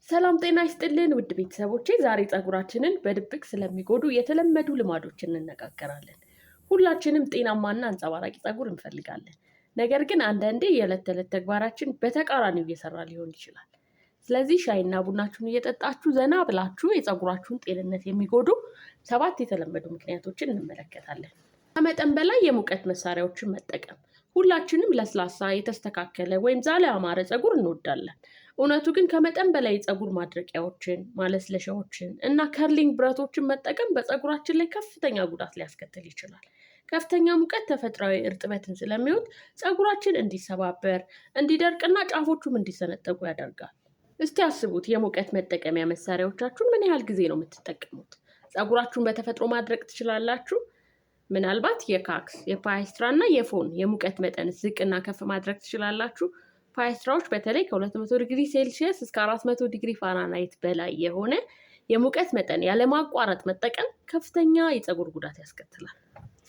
ሰላም ጤና ይስጥልን ውድ ቤተሰቦቼ፣ ዛሬ ፀጉራችንን በድብቅ ስለሚጎዱ የተለመዱ ልማዶች እንነጋገራለን። ሁላችንም ጤናማና አንጸባራቂ ፀጉር እንፈልጋለን። ነገር ግን አንዳንዴ የዕለት ተዕለት ተግባራችን በተቃራኒው እየሰራ ሊሆን ይችላል። ስለዚህ ሻይና ቡናችሁን እየጠጣችሁ ዘና ብላችሁ የፀጉራችሁን ጤንነት የሚጎዱ 7 የተለመዱ ምክንያቶችን እንመለከታለን። ከመጠን በላይ የሙቀት መሳሪያዎችን መጠቀም። ሁላችንም ለስላሳ፣ የተስተካከለ ወይም ዛላ ያማረ ፀጉር እንወዳለን። እውነቱ ግን ከመጠን በላይ የፀጉር ማድረቂያዎችን፣ ማለስለሻዎችን እና curling ብረቶችን መጠቀም በፀጉራችን ላይ ከፍተኛ ጉዳት ሊያስከትል ይችላል። ከፍተኛ ሙቀት ተፈጥሯዊ እርጥበትን ስለሚወድ ፀጉራችን እንዲሰባበር፣ እንዲደርቅና ጫፎቹም እንዲሰነጠቁ ያደርጋል። እስቲ አስቡት፣ የሙቀት መጠቀሚያ መሳሪያዎቻችሁን ምን ያህል ጊዜ ነው የምትጠቀሙት? ፀጉራችሁን በተፈጥሮ ማድረቅ ትችላላችሁ? ምናልባት የካክስ፣ የፓይስትራ እና የ phon የሙቀት መጠን ዝቅና ከፍ ማድረግ ትችላላችሁ። ፓይስትራዎች በተለይ ከ200 ዲግሪ ሴልሺየስ እስከ 400 ዲግሪ ፋራናይት በላይ የሆነ የሙቀት መጠን ያለማቋረጥ መጠቀም ከፍተኛ የፀጉር ጉዳት ያስከትላል።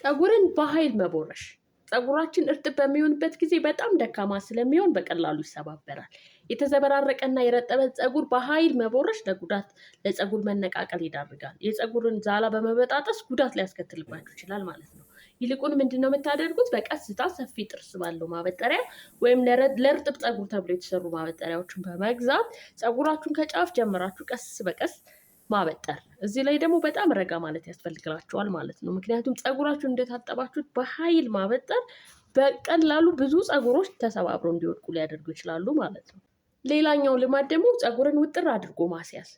ፀጉርን በኃይል መቦረሽ። ፀጉራችን እርጥብ በሚሆንበት ጊዜ በጣም ደካማ ስለሚሆን በቀላሉ ይሰባበራል። የተዘበራረቀና የረጠበ ፀጉር በኃይል መቦረሽ ለጉዳት፣ ለፀጉር መነቃቀል ይዳርጋል። የፀጉርን ዛላ በመበጣጠስ ጉዳት ሊያስከትልባችሁ ይችላል ማለት ነው። ይልቁን ምንድነው የምታደርጉት? በቀስታ ሰፊ ጥርስ ባለው ማበጠሪያ ወይም ለእርጥብ ፀጉር ተብሎ የተሰሩ ማበጠሪያዎችን በመግዛት ፀጉራችሁን ከጫፍ ጀምራችሁ ቀስ በቀስ ማበጠር። እዚህ ላይ ደግሞ በጣም ረጋ ማለት ያስፈልጋችኋል ማለት ነው። ምክንያቱም ፀጉራችሁን እንደታጠባችሁት በኃይል ማበጠር በቀላሉ ብዙ ፀጉሮች ተሰባብረው እንዲወድቁ ሊያደርጉ ይችላሉ ማለት ነው። ሌላኛው ልማድ ደግሞ ፀጉርን ውጥር አድርጎ ማስያዝ።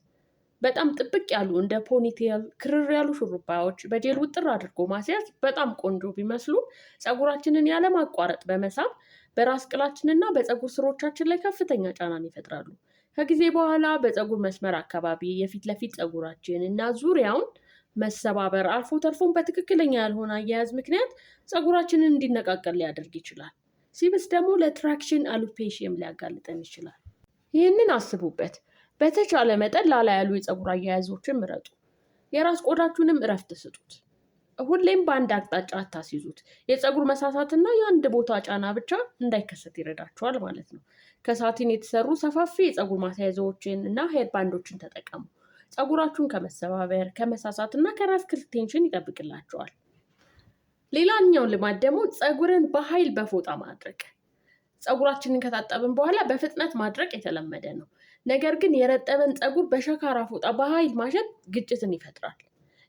በጣም ጥብቅ ያሉ እንደ ponytail፣ ክርር ያሉ ሹሩባዎች በጄል ውጥር አድርጎ ማስያዝ በጣም ቆንጆ ቢመስሉ ፀጉራችንን ያለማቋረጥ በመሳብ በራስ ቅላችንና በፀጉር ስሮቻችን ላይ ከፍተኛ ጫናን ይፈጥራሉ። ከጊዜ በኋላ በፀጉር መስመር አካባቢ የፊት ለፊት ፀጉራችን እና ዙሪያውን መሰባበር አልፎ ተርፎም በትክክለኛ ያልሆነ አያያዝ ምክንያት ፀጉራችንን እንዲነቃቀል ሊያደርግ ይችላል። ሲብስ ደግሞ ለ traction alopecia ም ሊያጋልጠን ይችላል። ይህንን አስቡበት። በተቻለ መጠን ላላ ያሉ የፀጉር አያያዞችን ምረጡ። የራስ ቆዳችሁንም እረፍት ስጡት። ሁሌም በአንድ አቅጣጫ አታስይዙት። የፀጉር መሳሳትና የአንድ ቦታ ጫና ብቻ እንዳይከሰት ይረዳችኋል ማለት ነው። ከ satin የተሰሩ ሰፋፊ የፀጉር ማስያዣዎችን እና hair band ኦችን ተጠቀሙ። ፀጉራችሁን ከመሰባበር፣ ከመሳሳትና ከራስ ቅል tension ይጠብቅላችኋል። ሌላኛው ልማድ ደግሞ ፀጉርን በኃይል በፎጣ ማድረቅ። ፀጉራችንን ከታጠብን በኋላ በፍጥነት ማድረቅ የተለመደ ነው። ነገር ግን የረጠበን ፀጉር በሸካራ ፎጣ በኃይል ማሸት ግጭትን ይፈጥራል።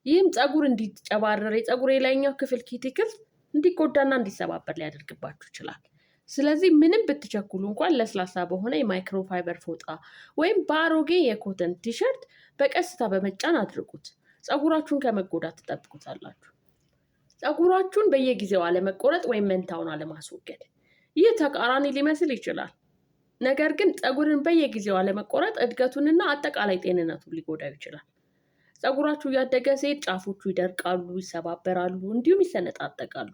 ይህም ፀጉር እንዲጨባረር፣ የፀጉር የላይኛው ክፍል cuticle እንዲጎዳና እንዲሰባበር ሊያደርግባችሁ ይችላል። ስለዚህ ምንም ብትቸኩሉ እንኳን ለስላሳ በሆነ የ microfiber ፎጣ ወይም በአሮጌ የ cotton ቲሸርት በቀስታ በመጫን አድርጉት። ፀጉራችሁን ከመጎዳት ትጠብቁታላችሁ። ፀጉራችሁን በየጊዜው አለመቆረጥ ወይም መንታውን አለማስወገድ። ይህ ተቃራኒ ሊመስል ይችላል። ነገር ግን ፀጉርን በየጊዜው አለመቆረጥ እድገቱንና አጠቃላይ ጤንነቱን ሊጎዳው ይችላል። ፀጉራችሁ እያደገ ሲሄድ ጫፎቹ ይደርቃሉ፣ ይሰባበራሉ፣ እንዲሁም ይሰነጣጠቃሉ።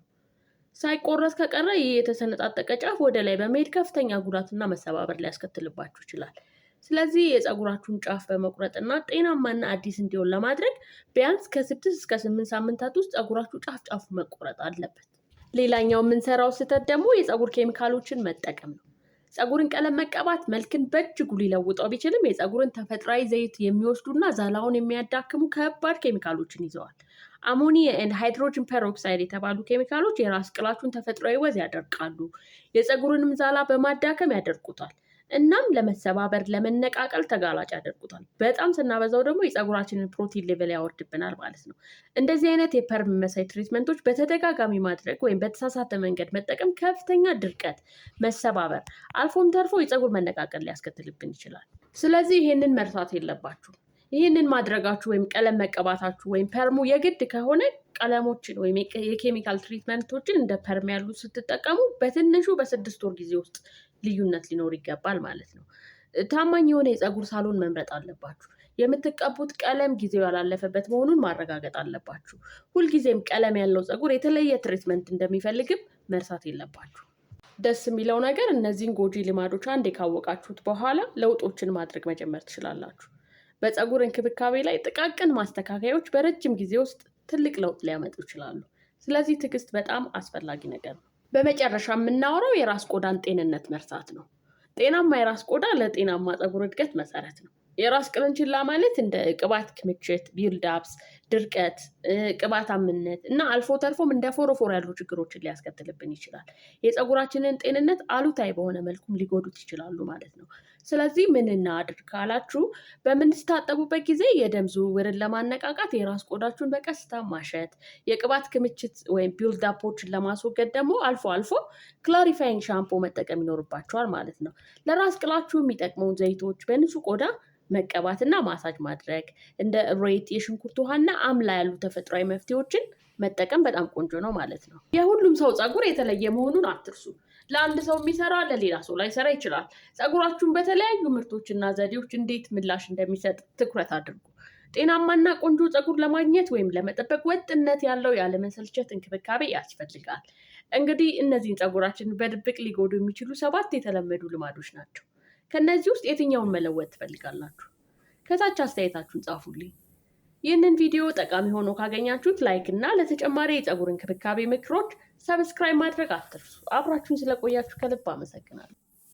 ሳይቆረጥ ከቀረ ይህ የተሰነጣጠቀ ጫፍ ወደ ላይ በመሄድ ከፍተኛ ጉዳትና መሰባበር ሊያስከትልባችሁ ይችላል። ስለዚህ የፀጉራችሁን ጫፍ በመቁረጥና ጤናማና አዲስ እንዲሆን ለማድረግ ቢያንስ ከ6 እስከ 8 ሳምንታት ውስጥ ፀጉራችሁ ጫፍ ጫፉ መቆረጥ አለበት። ሌላኛው የምንሰራው ስህተት ደግሞ የፀጉር ኬሚካሎችን መጠቀም ነው። ፀጉርን ቀለም መቀባት መልክን በእጅጉ ሊለውጠው ቢችልም የፀጉርን ተፈጥሯዊ ዘይት የሚወስዱና ዛላውን የሚያዳክሙ ከባድ ኬሚካሎችን ይዘዋል። Ammonia and hydrogen peroxide የተባሉ ኬሚካሎች የራስ ቅላችሁን ተፈጥሯዊ ወዝ ያደርቃሉ። የፀጉርንም ዛላ በማዳከም ያደርቁታል። እናም ለመሰባበር፣ ለመነቃቀል ተጋላጭ ያደርጉታል። በጣም ስናበዛው ደግሞ የፀጉራችንን ፕሮቲን level ያወርድብናል ማለት ነው። እንደዚህ አይነት የ perm መሳይ treatment ኦች በተደጋጋሚ ማድረግ ወይም በተሳሳተ መንገድ መጠቀም ከፍተኛ ድርቀት፣ መሰባበር አልፎም ተርፎ የፀጉር መነቃቀል ሊያስከትልብን ይችላል። ስለዚህ ይሄንን መርሳት የለባችሁም። ይህንን ማድረጋችሁ ወይም ቀለም መቀባታችሁ ወይም perm ኡ የግድ ከሆነ ቀለሞችን ወይም የኬሚካል treatment ኦችን እንደ perm ያሉ ስትጠቀሙ በትንሹ በ6 ወር ጊዜ ውስጥ ልዩነት ሊኖር ይገባል ማለት ነው። ታማኝ የሆነ የፀጉር ሳሎን መምረጥ አለባችሁ። የምትቀቡት ቀለም ጊዜው ያላለፈበት መሆኑን ማረጋገጥ አለባችሁ። ሁልጊዜም ቀለም ያለው ፀጉር የተለየ treatment እንደሚፈልግም መርሳት የለባችሁ። ደስ የሚለው ነገር እነዚህን ጎጂ ልማዶች አንዴ ካወቃችሁት በኋላ ለውጦችን ማድረግ መጀመር ትችላላችሁ። በፀጉር እንክብካቤ ላይ ጥቃቅን ማስተካከያዎች በረጅም ጊዜ ውስጥ ትልቅ ለውጥ ሊያመጡ ይችላሉ። ስለዚህ ትዕግስት በጣም አስፈላጊ ነገር ነው። በመጨረሻ የምናወራው የራስ ቆዳን ጤንነት መርሳት ነው። ጤናማ የራስ ቆዳ ለጤናማ ፀጉር እድገት መሰረት ነው። የራስ ቅልን ችላ ማለት እንደ ቅባት ክምችት፣ buildups፣ ድርቀት፣ ቅባታምነት እና አልፎ ተርፎም እንደ ፎሮፎር ያሉ ችግሮችን ሊያስከትልብን ይችላል። የፀጉራችንን ጤንነት አሉታዊ በሆነ መልኩም ሊጎዱት ይችላሉ ማለት ነው። ስለዚህ ምን እናድርግ ካላችሁ፣ በምትታጠቡበት ጊዜ የደም ዝውውርን ለማነቃቃት የራስ ቆዳችሁን በቀስታ ማሸት፣ የቅባት ክምችት ወይም build up ኦችን ለማስወገድ ደግሞ አልፎ አልፎ clarifying ሻምፖ መጠቀም ይኖርባችኋል ማለት ነው። ለራስ ቅላችሁ የሚጠቅመውን ዘይቶች በንጹህ ቆዳ መቀባትና ማሳጅ ማድረግ፣ እንደ ሬት፣ የሽንኩርት ውሃና አምላ ያሉ ተፈጥሯዊ መፍትሄዎችን መጠቀም በጣም ቆንጆ ነው ማለት ነው። የሁሉም ሰው ፀጉር የተለየ መሆኑን አትርሱ። ለአንድ ሰው የሚሰራ ለሌላ ሰው ላይሰራ ይችላል። ፀጉራችሁን በተለያዩ ምርቶችና ዘዴዎች እንዴት ምላሽ እንደሚሰጥ ትኩረት አድርጉ። ጤናማና ቆንጆ ፀጉር ለማግኘት ወይም ለመጠበቅ ወጥነት ያለው ያለመሰልቸት እንክብካቤ ያስፈልጋል። እንግዲህ እነዚህን ፀጉራችንን በድብቅ ሊጎዱ የሚችሉ 7 የተለመዱ ልማዶች ናቸው። ከነዚህ ውስጥ የትኛውን መለወጥ ትፈልጋላችሁ? ከታች አስተያየታችሁን ጻፉልኝ። ይህንን ቪዲዮ ጠቃሚ ሆኖ ካገኛችሁት like እና ለተጨማሪ የፀጉር እንክብካቤ ምክሮች subscribe ማድረግ አትርሱ። አብራችሁን ስለቆያችሁ ከልብ አመሰግናለሁ።